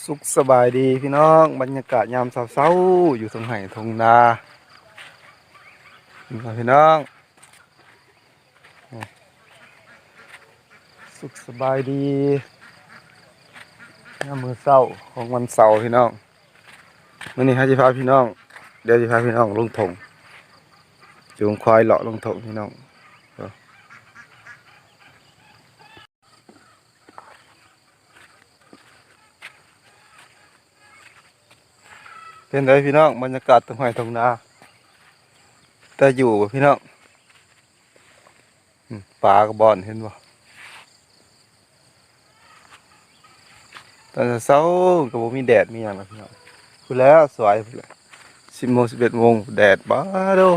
ສຸກສະບາຍດີພີ່ນ້ອງ, ບັນຍາກາດຍາມເຊົ້າໆ ຢູ່ທົ່ງໄຮ່ທົ່ງນາ ພີ່ນ້ອງ. ສຸກສະບາຍດີ ຍາມມື້ເຊົ້າຂອງວັນເສົາພີ່ນ້ອງ. ມື້ນີ້ເຮົາຊິພາພີ່ນ້ອງ ດຽວຊິພາພີ່ນ້ອງລົງທົ່ງ ຈູງຄວາຍເລາະລົງທົ່ງພີ່ນ້ອງ. ເປັນໃດພີ່ນ້ອງ ບັນຍາກາດທົ່ງໄຮ່ທົ່ງນາ ແຕ່ຢູ່ບໍ່ພີ່ນ້ອງ? ອືມ ປາກໍບ່ອນ ເຫັນບໍ່? ຕອນເຊົ້າໆ ກໍບໍ່ມີແດດມີຫຍັງດອກພີ່ນ້ອງ. ພຸ້ນແຫຼະ ສວຍພຸ້ນແຫຼະ ສິບໂມງ ສິບເອັດໂມງ ແດດ ປາໂທ້.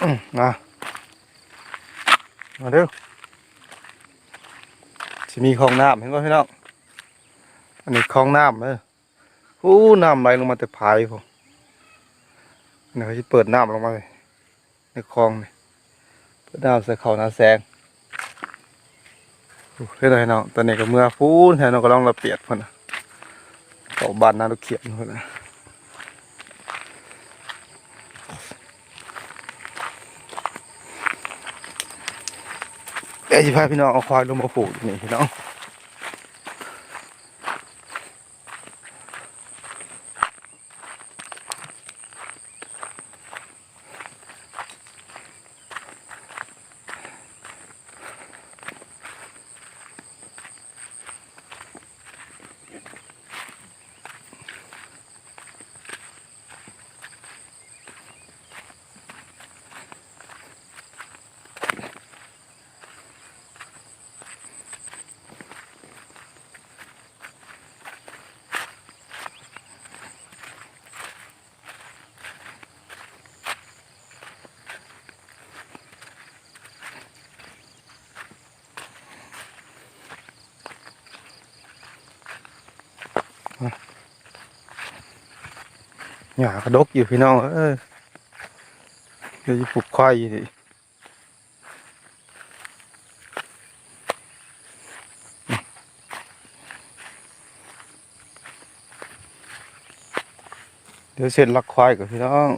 ອືມ ມາ ມາເດີ້ ຊິມີຄອງນ້ຳ ເຫັນບໍ່ພີ່ນ້ອງ? ອັນນີ້ຄອງນ້ຳເດີ້. ໂອ້ ນ້ຳໄຫຼລົງມາແຕ່ຜາຍພຸ້ນ. ນີ້ເຂົາຊິເປີດນ້ຳລົງມາໃນຄອງນີ້ ເປີດນ້ຳໃສ່ເຂົ້ານາແຊງ. ໂອ້ ເຫັນບໍ່ພີ່ນ້ອງ? ຕອນນີ້ກໍເມືອພຸ້ນ ແຖວນັ້ນກໍລອງລະປຽດພຸ້ນນະ ເຂົ້າບ້ານນາລູກຂຽນພຸ້ນນະ. ດຽວຊິພາພີ່ນ້ອງເອົາຄວາຍລົງມາຜູກຢູ່ນີ້ພີ່ນ້ອງ. ຫຍ້າກໍດົກຢູ່ພີ່ນ້ອງເອີຍ ດຽວຊິຜູກຄວາຍຢູ່ນີ້. ດຽວເຊັດລັກຄວາຍກ່ອນພີ່ນ້ອງ.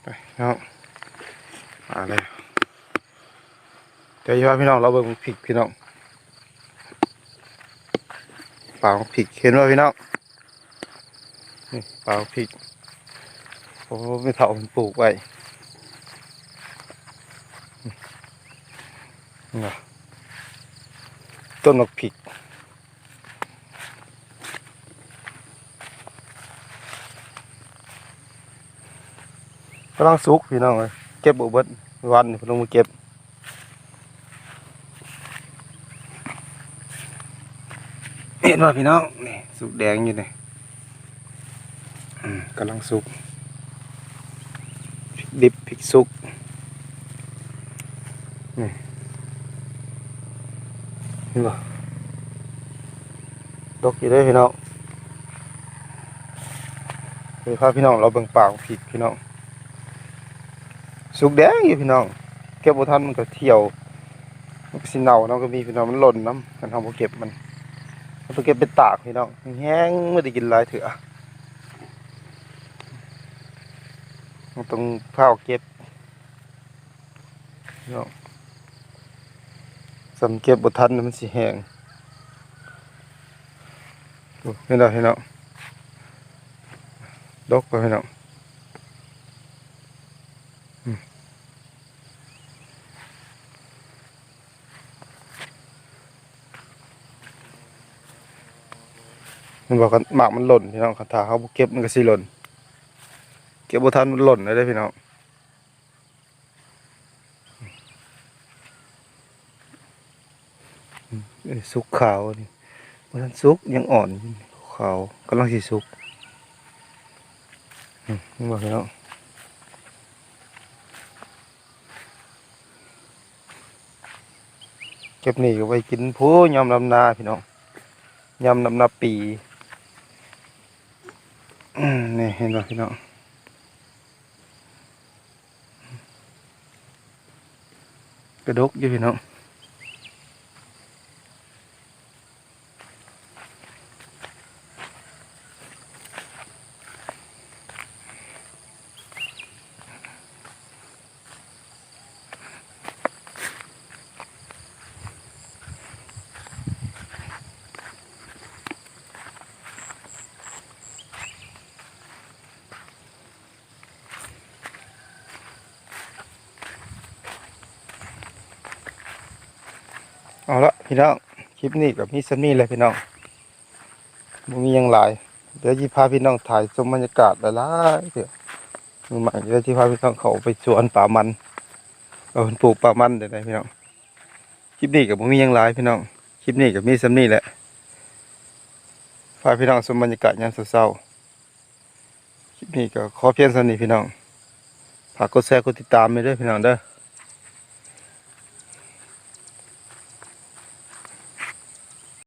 ໄປເນາະ ມາແລ້ວ. ດຽວຊິພາພີ່ນ້ອງເລາະເບິ່ງໝາກພິກພີ່ນ້ອງ ປາໝາກພິກ ເຫັນບໍ່ພີ່ນ້ອງ? ນີ້ປາໝາກພິກ ໂອ້ ແມ່ເຖົ້າເພິ່ນປູກໄວ້ ນີ້ນະ ຕົ້ນໝາກພິກ ກຳລັງສຸກພີ່ນ້ອງເອີຍ ເກັບບໍ່ເບິດ ວານນີ້ເພິ່ນລົງມາເກັບ ເຫັນບໍ່ພີ່ນ້ອງ? ນີ້ສຸກແດງຢູ່ນີ້ ອືມ ກຳລັງສຸກ ພິກດິບພິກສຸກ ນີ້ ເຫັນບໍ່? ດົກຢູ່ເດ້ພີ່ນ້ອງ ຊິພາພີ່ນ້ອງເລາະເບິ່ງປາໝາກພິກພີ່ນ້ອງ ສຸກແດງຢູ່ພີ່ນ້ອງ ເກັບບໍ່ທັນມັນກໍຫ່ຽວ ມັນກໍຊິເນົ່ານຳ ກໍມີພີ່ນ້ອງ ມັນຫຼົ່ນນຳ ຄັນເຮົາບໍ່ເກັບມັນ ເຮົາຕ້ອງເກັບໄປຕາກພີ່ນ້ອງ ແຫ້ງໆ ບໍ່ໄດ້ກິນຫຼາຍເທື່ອ ເຮົາຕ້ອງຟ້າວເກັບ ເນາະ ສ່ຳເກັບບໍ່ທັນມັນຊິແຫ້ງ ໂອ້ ເຫັນແລ້ວພີ່ນ້ອງ ດົກແລ້ວພີ່ນ້ອງ ອືມ ເຫັນບໍ່ ຄັນໝາກມັນຫຼົ່ນພີ່ນ້ອງ ຄັນຖ້າເຮົາບໍ່ເກັບມັນກໍຊິຫຼົ່ນ ເກັບບໍ່ທັນມັນຫຼົ່ນເລີຍເດ້ພີ່ນ້ອງ. ອືມ ສຸກຂາວນີ້ ບໍ່ທັນສຸກ ຍັງອ່ອນ ຂາວ ກຳລັງຊິສຸກ ອືມ ເຫັນບໍ່ພີ່ນ້ອງ ເກັບນີ້ກໍໄວ້ກິນພຸ້ນ ຍາມດຳນາພີ່ນ້ອງ ຍາມດຳນາປີ ອືມ ນີ້ເຫັນບໍ່ພີ່ນ້ອງ? ກະດົກຢູ່ພີ່ນ້ອງ ເອົາລະພີ່ນ້ອງ ຄລິບນີ້ກໍມີສ່ຳນີ້ແຫຼະພີ່ນ້ອງ ບໍ່ມີຫຍັງຫຼາຍ ດຽວຊິພາພີ່ນ້ອງຖ່າຍຊົມບັນຍາກາດຫຼາຍໆເທື່ອ ມື້ໃໝ່ ດຽວຊິພາພີ່ນ້ອງເຂົ້າໄປສວນປາມັນ ວ່າເພິ່ນປູກປາມັນແນວໃດພີ່ນ້ອງ. ຄລິບນີ້ກໍບໍ່ມີຫຍັງຫຼາຍພີ່ນ້ອງ ຄລິບນີ້ກໍມີສ່ຳນີ້ແຫຼະ ພາພີ່ນ້ອງຊົມບັນຍາກາດຍາມເຊົ້າໆ ຄລິບນີ້ກໍຂໍພຽງສ່ຳນີ້ພີ່ນ້ອງ ຝາກກົດແຊ ກົດຕິດຕາມແດ່ເດີພີ່ນ້ອງເດີ.